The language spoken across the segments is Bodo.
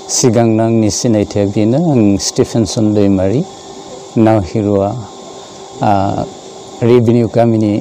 सिगांनो आंनि सिनायथिया बेनो आं स्टिफेनसन दैमारि नाव हिरुआ रेभिनिउ गामिनि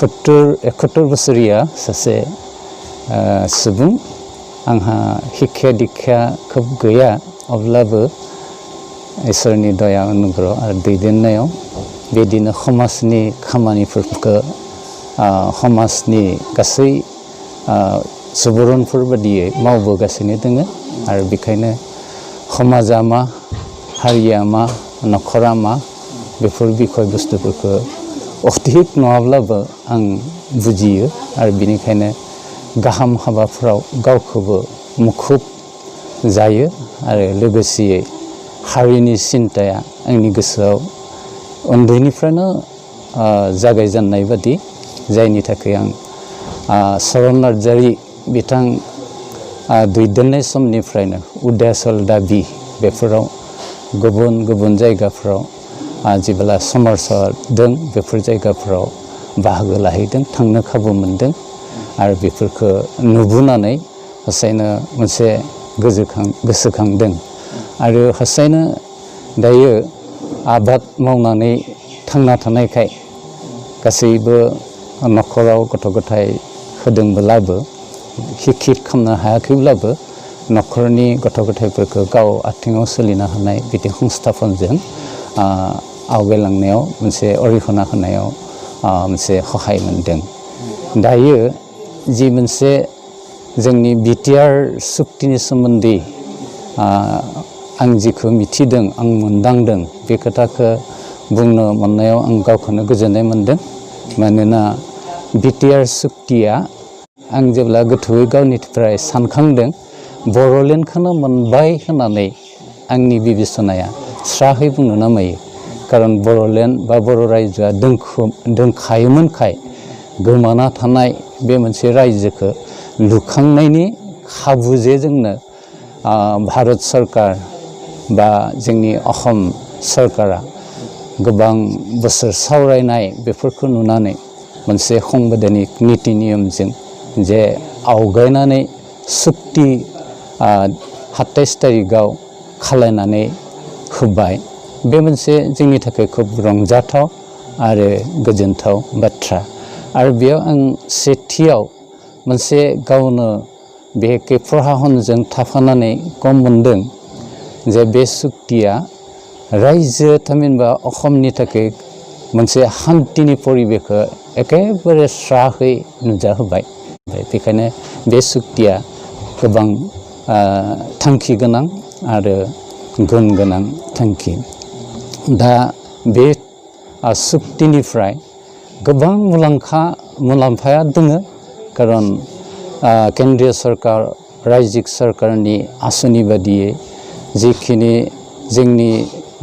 71 बोसोरिया सासे सुबुं आंहा हिख्या दिख्या खोब गैया अब्लाबो इसोरनि दया अनुग्रह आरो दैदेननायाव बेदिनो समाजनि खामानिफोरखौ समाजनि गासै सुबुरुनफोर बादियै मावबोगासिनो दङ आरो बेखायनो समाजा मा हारिया मा न'खरा मा बेफोर बिखय बुस्थुफोरखौ अथिक नङाब्लाबो आं बुजियो आरो बेनिखायनो गाहाम हाबाफोराव गावखौबो मुखुब जायो आरो लोगोसेयै हारिनि सिन्ताया आंनि गोसोआव उन्दैनिफ्रायनो जागायजेननाय बादि जायनि थाखाय आं सरन नार्जारि बिथां दैदेननाय समनिफ्रायनो उदासल दाबि बेफोराव गुबुन गुबुन जायगाफोराव जेब्ला सोमावसारदों बेफोर जायगाफोराव बाहागो लाहैदों थांनो खाबु मोनदों आरो बेफोरखौ नुबोनानै हसायनो मोनसे गोसोखांदों आरो हसायनो दायो आबाद मावनानै थांना थानायखाय गासैबो न'खराव गथ' गथाय होदोंब्लाबो शिक्षित खालामनो हायाखैब्लाबो न'खरनि गथ' गथायफोरखौ गाव आथिङाव सोलिनो हानाय बिदि संस्थापनजों आवगायलांनायाव मोनसे अरिहना होनायाव मोनसे सहाय मोनदों। दायो जि मोनसे जोंनि BTR सुक्तिनि सोमोन्दै आं जिखौ मिथिदों आं मोनदांदों बे खोथाखौ बुंनो मोननायाव आं गावखौनो गोजोननाय मोनदों मानोना BTR सुक्तिया आं जेब्ला गोथौयै गावनिफ्राय सानखांदों बर'लेण्डखौनो मोनबाय होननानै आंनि बिबेचनाया स्राहै बुंनो नामायो खारन बर'लेण्ड बा बर' रायजोआ दोंखायोमोनखाय गोमाना थानाय बे मोनसे रायजोखौ लुखांनायनि खाबु जे जोंनो भारत सरकार बा जोंनि असम सरकारा गोबां बोसोर सावरायनाय बेफोरखौ नुनानै मोनसे संबिधानिक नीति नियमजों जे आवगायनानै सुक्ति 27 तारिखआव खालायनानै होबाय बे मोनसे जोंनि थाखाय खोब रंजाथाव आरो गोजोनथाव बाथ्रा आरो बेयाव आं सेथियाव मोनसे गावनो बेहेके प्रहाहनजों थाफानानै गम मोनदों जे बे सुक्तिया रायजो थामहिनबा असमनि थाखाय मोनसे शान्तिनि परिबेखौ एखेबारे स्राहै नुजाहोबाय बेखायनो बे सुक्तिया गोबां थांखि गोनां आरो गुन गोनां थांखि दा बे सुक्तिनिफ्राय गोबां मुलाम्फाया दङ खारन केन्द्रीय सरकार रायजिक सरकारनि आसनि बादियै जिखिनि जोंनि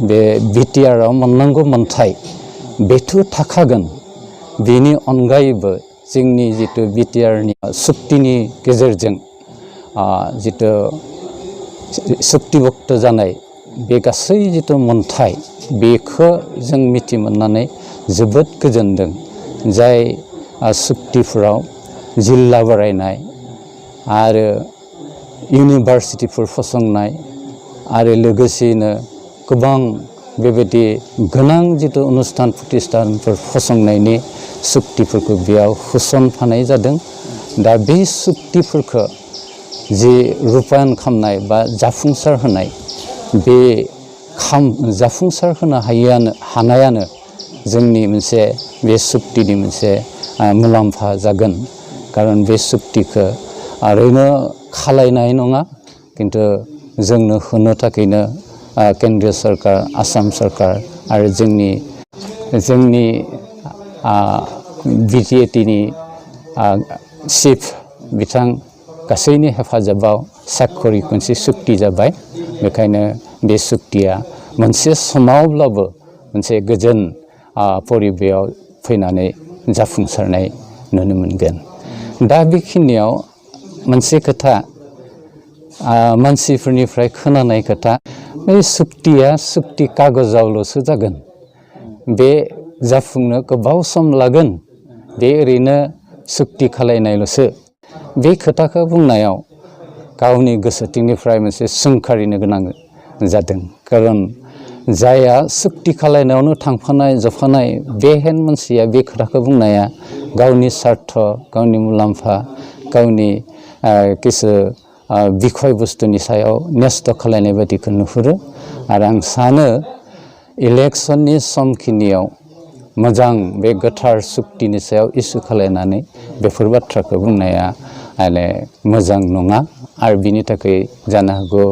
बे BTRआव मोननांगौ मोन्थाय बेथ' थाखागोन बेनि अनगायैबो जोंनि जितु BTRनि सुक्तिनि गेजेरजों जितु सुक्तिबक्त जानाय बे गासै जितु मोन्थाय बेखौ जों मिथि मोननानै जोबोद गोजोनदों जाय सुक्तिफोराव जिल्ला बारायनाय आरो इउनिभारसिटिफोर फसंनाय आरो लोगोसेयैनो गोबां बेबायदि गोनां जितु अनुस्थान प्रतिष्ठानफोर फसंनायनि सुक्तिफोरखौ बेयाव होसनफानाय जादों दा बे सुक्तिफोरखौ जि रुपायन खालामनाय बा जाफुंसार होनाय बे जाफुंसार होनो हानायानो जोंनि मोनसे बे सुक्तिनि मोनसे मुलाम्फा जागोन खारन बे सुक्तिखौ ओरैनो खालायनाय नङा किन्तु जोंनो होनो थाखायनो केन्द्रीय सरकार आसाम सरकार आरो जोंनि BTATनि चिफ बिथां गासैनि हेफाजाबाव साखरि मोनसे सुक्ति जाबाय बेखायनो बे सुक्तिया मोनसे समावब्लाबो मोनसे गोजोन परिबेयाव फैनानै जाफुंसारनाय नुनो मोनगोन दा बेखिनियाव मोनसे खोथा मानसिफोरनिफ्राय खोनानाय खोथा बे सुक्तिया सुक्ति कागजावल'सो जागोन बे जाफुंनो गोबाव सम लागोन बे ओरैनो सुक्ति खालायनायल'सो बे खोथाखौ बुंनायाव गावनि गोसोथिंनिफ्राय मोनसे सोंखारिनो गोनां जादों खारन जायहा सुक्ति खालायनायावनो थांफानाय जफानाय बेहेन मानसिया बे खोथाखौ बुंनाया गावनि स्वार्थ गावनि मुलाम्फा गावनि किसु बिखय बुस्थुनि सायाव नस्थ' खालायनाय बायदिखौ नुहुरो आरो आं सानो इलेक्सननि समखिनियाव मोजां बे गोथार सुक्तिनि सायाव इसु खालायनानै बेफोर बाथ्राखौ बुंनाया मोजां नङा आरो बिनि थाखाय जानो हागौ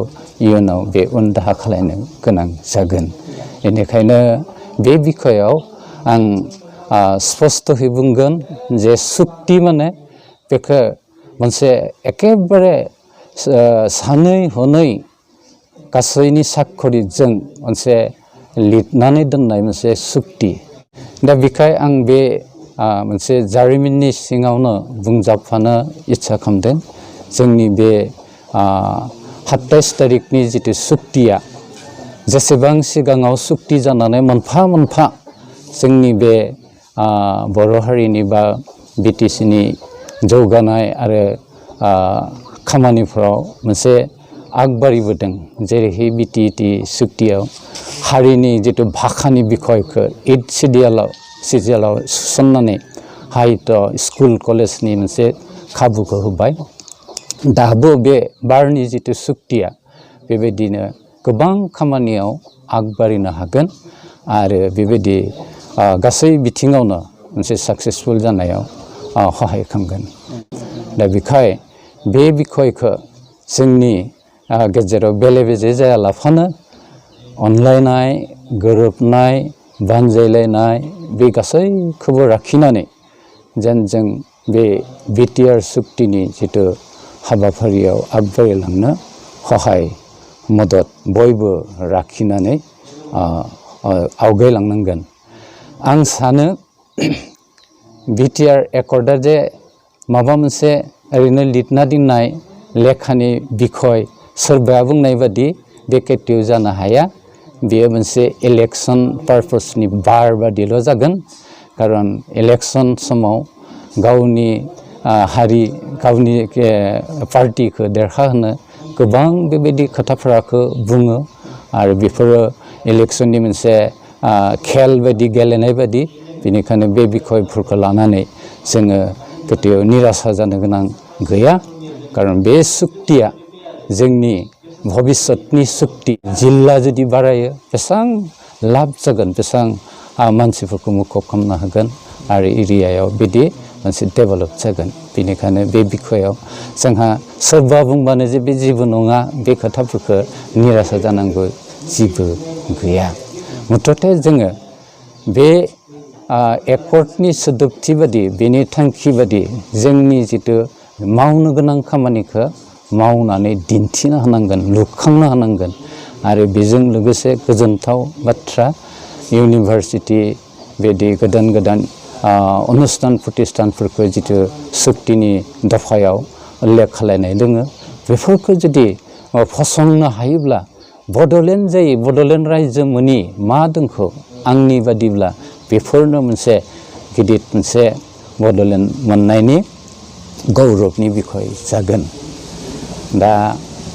इयुनाव बे उन दाहा खालायनो गोनां जागोन बेनिखायनो बे बिखयाव आं स्पष्टयै बुंगोन जे सुक्ति माने बेखौ मोनसे एखेबारे सानै हनै गासैनि साक्षरिजों मोनसे लिरनानै दोननाय मोनसे सुक्ति दा बेखाय आं बे मोनसे जारिमिननि सिङावनो बुंजाबफानो इच्छा खालामदों जोंनि बे 27 तारिखनि जितु सुक्तिया जेसेबां सिगाङाव सुक्ति जानानै मोनफा मोनफा जोंनि बे बर' हारिनि बा बिटिसिनि जौगानाय आरो खामानिफोराव मोनसे आगबारिबोदों जेरैहाय बिटिटि सुक्तियाव हारिनि जितु भाषानि बिखयखौ 8 सिडिउलाव सोसननानै हायथ' स्कुल कलेजनि मोनसे खाबुखौ होबाय दाबो बे बारनि जितु सुक्तिया बेबायदिनो गोबां खामानियाव आगबारिनो हागोन आरो बेबायदि गासै बिथिङावनो मोनसे साक्सेसफुल जानायाव सहाय खालामगोन दा बेखाय बे बिखयखौ जोंनि गेजेराव बेले बेजे जायालाफानो अनलायनाय गोरोबनाय बानजायलायनाय बे गासैखौबो लाखिनानै जेन जों बे BTR सुक्तिनि जितु हाबाफारियाव आगबारिलांनो सहाय मदद बयबो लाखिनानै आवगायलांनांगोन आं सानो BTR एकर्डआ जे माबा मोनसे ओरैनो लिरना दोननाय लेखानि बिखय सोरबाया बुंनाय बादि बे केटिउ जानो हाया बेयो मोनसे इलेक्सन पारपसनि बार बादिल' जागोन खारन इलेक्सन समाव गावनि हारि गावनि पार्टिखौ देरहाहोनो गोबां बेबायदि खोथाफोरखौ बुङो आरो बेफोरो इलेक्सननि मोनसे खेल बायदि गेलेनाय बायदि बेनिखायनो बे बिखयफोरखौ लानानै जोङो केटिउ निराशा जानो गोनां गैया खारन बे सुक्तिया जोंनि भबिष्यतनि सुक्ति जिल्ला जुदि बारायो बेसेबां लाब जागोन बेसेबां मानसिफोरखौ मुखुब खालामनो हागोन आरो एरियायाव बिदि मोनसे डेभेलप जागोन बेनिखायनो बे बिखयाव जोंहा सोरबा बुंबानो जे बे जेबो नङा बे खोथाफोरखौ निराशा जानांगौ जेबो गैया मुथथे जोङो बे एकर्डनि सोदोबथि बादि बेनि थांखि बादि जोंनि जितु मावनो गोनां खामानिखौ मावनानै दिन्थिनो हानांगोन लुखांनो हानांगोन आरो बेजों लोगोसे गोजोनथाव बाथ्रा इउनिभारसिटि बिदि गोदान गोदान अनुस्थान प्रतिष्ठानफोरखौ जितु सुक्तिनि दफायाव उल्लेख खालायनाय दोङो बेफोरखौ जुदि फसंनो हायोब्ला बड'लेण्ड जायो बड'लेण्ड रायजो मोनि मा दोंखौ आंनि बादिब्ला बेफोरनो मोनसे गिदिर मोनसे बड'लेण्ड मोननायनि गौरबनि बिखय जागोन दा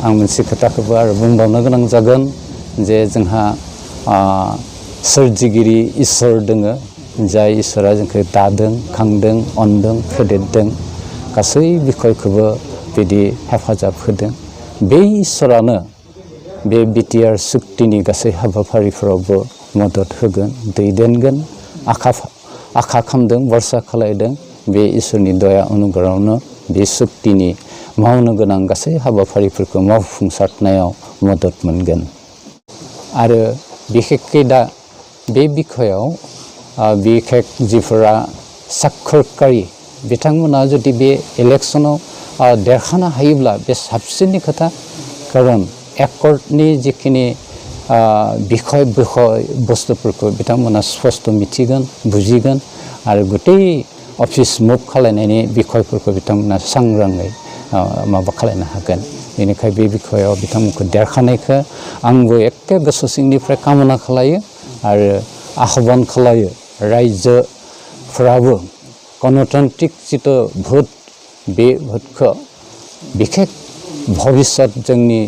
आं मोनसे खोथाखौबो आरो बुंबावनो गोनां जागोन जे जोंहा सोरजिगिरि इसोर दोङो जाय इसोरा जोंखौ दादों खांदों अनदों फेदेरदों गासै बिखयखौबो बिदि हेफाजाब होदों बे इसोरानो बे BTR सुक्तिनि गासै हाबाफारिफोरावबो मदद होगोन दैदेनगोन आखा खालामदों भरसा खालायदों बे इसोरनि दया अनुग्रहआवनो बे सुक्तिनि मावनो गोनां गासै हाबाफारिफोरखौ मावफुंसारनायाव मदद मोनगोन आरो बिखेखै दा बे बिखयाव बिखेख जिफोरा साक्षरकारि बिथांमोना जुदि बे इलेक्सनाव देरहानो हायोब्ला बे साबसिननि खोथा खारन एकर्डनि जिखिनि बिखय बुस्थुफोरखौ बिथांमोना स्पष्ट मिथिगोन बुजिगोन आरो गथै अफिस मुभ खालायनायनि बिखयफोरखौ बिथांमोना सांग्राङै माबा खालायनो हागोन बेनिखाय बे बिखयाव बिथांमोनखौ देरहानायखौ आंबो एखे गोसो सिंनिफ्राय कामना खालायो आरो आह्वान खालायो रायजोफोराबो गणतान्त्रिक जितु भोट बे भोटखौ बिखेख भबिष्यत जोंनि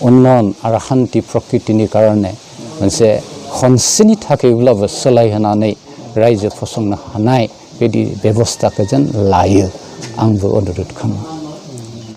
उन्नयन आरो शान्ति प्रकृतिनि कारणे मोनसे खनसेनि थाखायब्लाबो सोलायहोनानै रायजो फसंनो हानाय बिदि बेबस्थाखौ जों लायो आंबो अनुरोध खालामो।